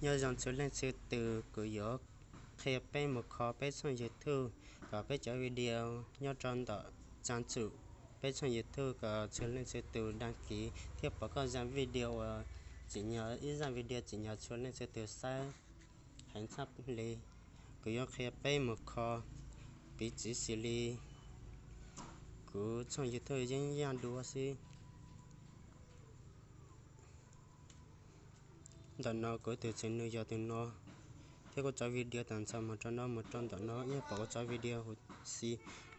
Nyob zoo txhua leej txhua tus, kuv yuav qhia peb mus kho peb tshooj YouTube kom peb cov video nyob rau ntawm tsav tsum peb tshooj YouTube kom txhua leej txhua tus đăng ký thiab pom koj zaj video uas tsim nyog ib zaj video tsim nyog txhua leej txhua tus saib heev tshaj li. Kuv yuav qhia peb mus kho piv txwv xws li kuv tshooj YouTube yeej yaj dua xwb. Ntawm no kuv tus tswv nws yog tus no, thiab kuv cov video tag nrho mus rau no mus rau ntawm no yeej pom kuv cov video huv si,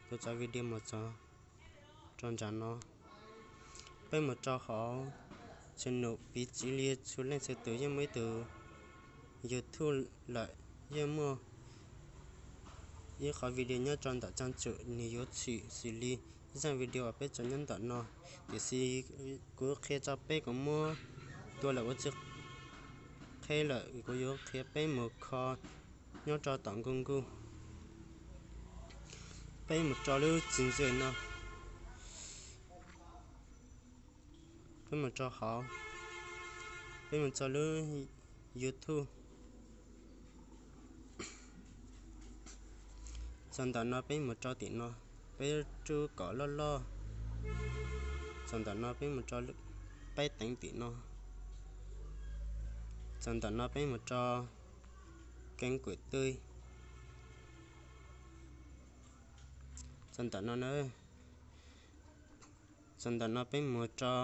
kuv cov video mus txog rau nram no. Peb mus rau hauv tshooj num piv txwv li txhua leej txhua tus yeej muaj ib tug YouTube lawm, yeej muaj ib qhov video nyob rau ntawm tsav tsum nws yuav tshwm xws li zaj video uas peb tso nyob ntawm no. Tiam sis kuv qhia rau peb kuv muab tua lawm kuv tsis qheb lawm, kuv yuav qhia peb mus kho nyob rau tom Google. Peb mus rau lub txiv ntxwv no, peb mus rau hauv, peb mus rau lub YouTube. Txog ntawm no peb mus rau tim no, peb rub kom loj loj. Txog ntawm no peb mus rau, peb teev tim no. Txog ntawm no peb mus rau keeb kuam twj. Txog ntawm no na, txog ntawm no peb mus rau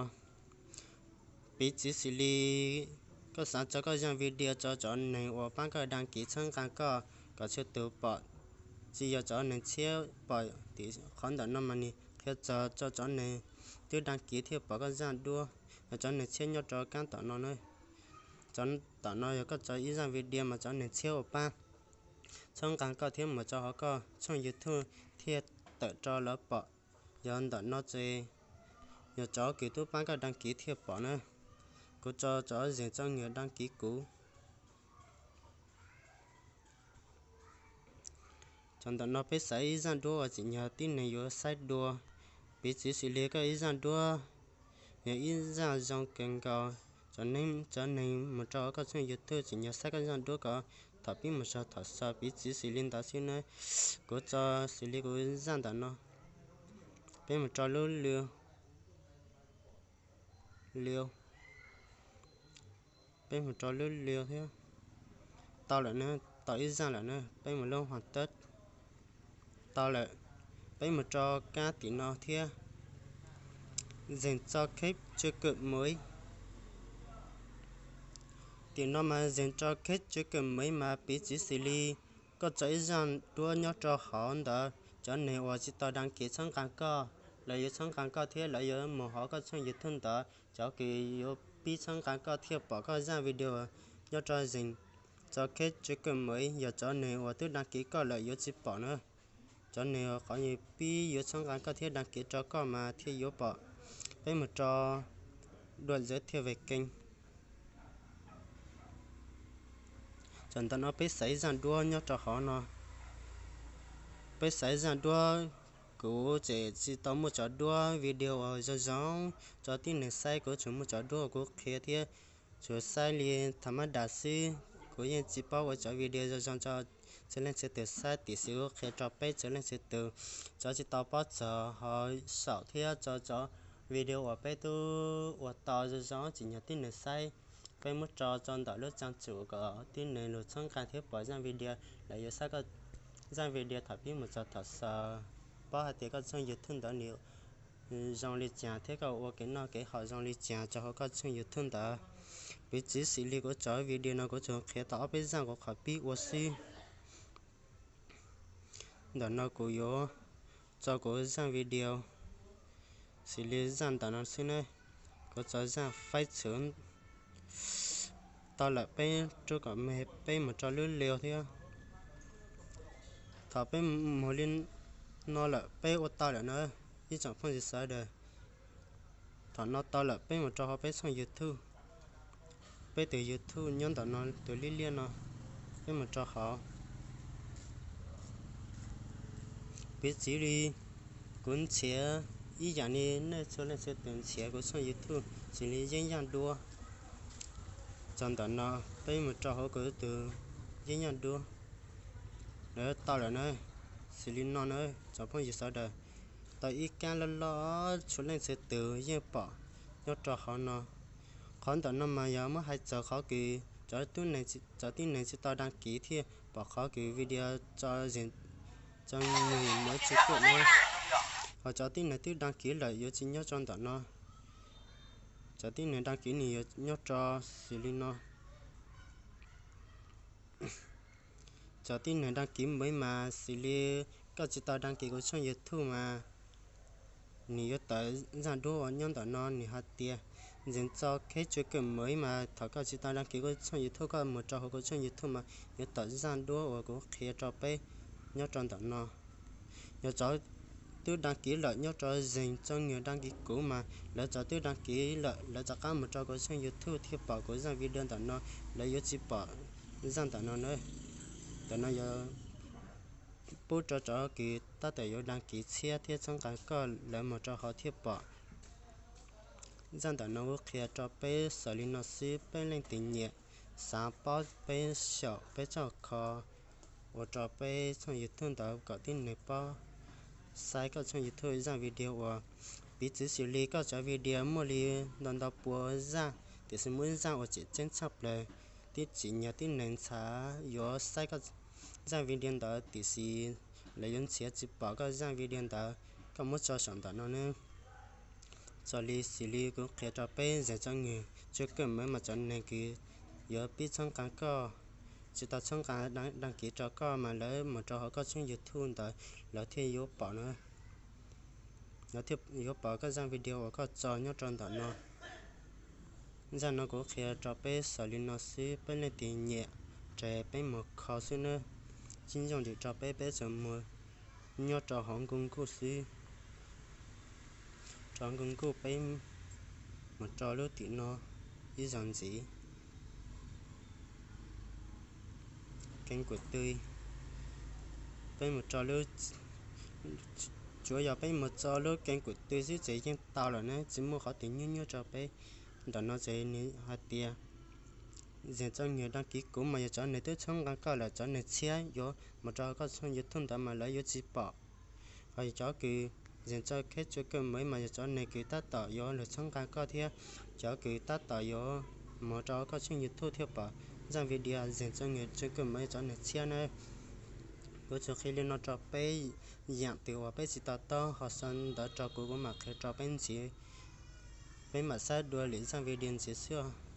piv txwv xws li koj xav tso koj zaj video rau cov neeg uas pab koj đăng ký txhawb nqa koj kom txhua tus pom, tsis yog cov neeg tshiab pom. Tim qhov ntawm no mas nws qhia txog rau cov neeg twb đăng ký thiaj pom koj zaj duab, yog cov neeg tshiab nyob rau kab tom no na. Cov tom no yog koj tso ib zaj video mas cov neeg tshiab uas pab txhawb nqa koj thiab mus rau hauv koj tshooj YouTube thiaj tawm rau lawv pom. Yog ntawm no ces yog cov kws twb pab koj đăng ký thiaj pom na. Kuv tso cov zeeg txoj niag đăng ký kuv. Cov ntawm no peb xaiv ib zaj duab uas tsim nyog tib neeg yuav saib dua. Piv txwv xws li koj ib zaj duab yog ib zaj zoo kawg nkaus, cov neeg mus rau koj tshooj YouTube tsim nyog saib koj zaj duab kom thaum pib mus txog thaum xaus. Piv txwv xws li ntawd xwb na. Kuv tso xws li kuv zaj ntawm no, peb mus rau lub liu, liu, peb mus rau lub liu thiab. Tau lawm na, tau ib zaj lawm na, peb mus lub hua tawb. Tau lawm, peb mus rau kab tim no thiab, zeeg tso kheb tsw kwm muiv. Tim no mas zeeg tso kheb tsw kwm muiv mas piv txwv xws li koj tso ib zaj duab nyob rau hauv ntawd, cov neeg uas tsis tau đăng ký txhawb nqa koj, lawv yuav txhawb nqa koj thiab lawv yuav mus hauv koj tshooj YouTube ntawd, cov kws yuav pib txhawb nqa koj thiaj pom koj zaj video nyob rau zeeg tso kheb tsw kwm muiv. Yog cov neeg uas twb đăng ký koj lawm yuav tsis pom na. Cov neeg qhov pib yuav txhawb nqa koj thiab đăng ký rau koj mas thiaj yuav pom. Peb mus rau dua ntxawv thiaj vem kees. Txog ntawm no peb xaiv zaj duab nyob rau hauv no. Peb xaiv zaj duab, kuv tseem tsis tau muaj cov duab video uas zoo zoo rau tib neeg saib, kuv tsuas muaj cov duab uas kuv qhia thiab tsuas saib li tham mab das xwb. Kuv yeej tsis paub ua cov video zoo zoo rau txhua leej txhua tus saib, tiam sis kuv qhia rau peb txhua leej txhua tus, cov tsis tau paub txog ho saum thiab tso cov video uas peb twb ua tau zoo zoo tsim nyog tib neeg saib. Peb muab tso rau ntawm lub tsab tsum kom tib neeg los txhawb nqa thiab pom zaj video, lawv yuav saib koj zaj video thaum pib mus txog thaum xaus, paub hais tias koj tshooj YouTube ntawd nws zoo li cas thiab koj ua kev noj kev haus zoo li cas rau hauv koj tshooj YouTube ntawd. Piv txwv xws li kuv cov video no kuv tsuas qhia tau ob peb zaj kuv qhov pib ua xwb. Ntawm no kuv yuav tso kuv zaj video xws li zaj ntawm no xwb ne. Kuv tso zaj faib txhwv. Tau lawm peb rub kom me peb mus rau lub liu thiab. Thaum peb mus li no lawm peb ua tau lawm na, ib tsoom phooj ywg sawv daws. Thaum no tau lawm peb mus rau hauv peb tshooj YouTube. Peb tus YouTube nyob ntawm no tus liab liab no, peb mus rau hauv. Piv txwv li kuv nrhiav ib yam li nej txhua leej txhua tus nrhiav kuv tshooj YouTube xws li yeeb yaj duab. Txog ntawm no Peb mus rau hauv kuv tus yeeb yaj duab, lawv tau lawm na. Xws li no na, tsoom phooj ywg sawv daws, tau ib kab loj loj, txhua leej txhua tus yeej pom nyob rau hauv no. Qhov ntawm no mas yog muab hais txog qhov kws cov tib neeg tsis tau dag kiv thiaj pom qhov kws video tso zeeg tso nyuag muaj tsis tuaj na. Ho cov tib neeg twb dag kiv lawm yuav tsis nyob rau ntawm no. Cov tib neeg dag kiv nws yuav nyob rau xws li no. Cov tib neeg dag kiv muaj mas xws li koj tsis tau dag kiv kuv tshooj YouTube mas nws yuav tawm zaj duab uas nyob ntawm no, nws hais tias ntxeev txo kheb tsua kawm mawv mas thaum koj tsis tau dag kiv kuv tshooj YouTube, koj mus rau hauv kuv tshooj YouTube mas yuav tawm zaj duab uas kuv qhia rau peb nyob rau ntawm no. Yog cov twb dag kiv lawm nyob rau zeeg txo nyuag dag kiv kuv mas lawv cov twb dag kiv lawm lawv rov qab mus rau kuv tshooj YouTube thiaj pom kuv zaj video ntawm no, lawv yuav tsis pom zaj ntawm no na. Ntawm no yog pub rau cov kws tab tom yuav dag kiv tshiab thiab txhawb nqa koj lawv mus rau hauv thiaj pom zaj ntawm no. Kuv qhia rau peb xaus li no xwb, peb leej twg nyiam xav paub peb xyaum peb txoj kho ua rau peb tshooj YouTube ntawd kom tib neeg paub saib koj tshooj YouTube zaj video uas piv txwv xws li koj cov video muaj li ntau ntau pua zaj, tiam sis muaj ib zaj uas tseem ceeb tshaj plaws, tib tsim nyog tib neeg ntxhab yuav saib koj zaj video ntawd tiam sis lawv yuav nrhiav tsis pom koj zaj video ntawd, koj muab tso saum ntawm no nawb. Txawm li xws li kuv qhia rau peb ntxeev txo nyuag tsua kawm mawv mas cov neeg kws yuav pib txhawb nqa koj, tsis tau txhawb nqa dag kiv rau koj mas lawv mus rau hauv koj tshooj YouTube ntawd lawv thiaj yuav pom na, lawv thiaj yuav pom koj zaj video uas koj tso nyob rau ntawm no. Zaj no kuv qhia rau peb xaus li no xwb, peb leej twg nyiam ces peb mus kho xwb nawb. Tsis yooj yim rau peb, peb tsuas mus nyob rau hauv Google xwb. Rau Google peb mus rau lub tim no ib zaug ntxiv. Keeb kuv tw, peb mus rau lub, tsuav yog peb mus txo lub keeb kuv tw xwb ces yeej tau lawm na, tsis muaj qhov twg nyuaj nyuaj rau peb. Ntawm no ces nws hais tias ntxeev txo nyuag dag kiv kuv mas yog cov neeg twb txhawb nqa koj lawm, cov neeg tshiab yuav mus rau koj tshooj YouTube ntawd mas lawv yuav tsis pom. Ho yog cov kws ntxeev txo kheb tsua kawm mawv mas yog cov neeg kws tab tom yuav lug txhawb nqa koj thiab cov kws tab tom yuav mus rau koj tshooj YouTube thiaj pom zaj video ntxeev txo nyuag tsua kawm mawv cov neeg tshiab na. Kuv tsuas qhia li no rau peb, yaam twg uas peb tsis to taub ho sau ntawv rau kuv, kuv mam qhia rau peb ntxiv. Peb mam saib dua lwm zaj video ntxiv xwb.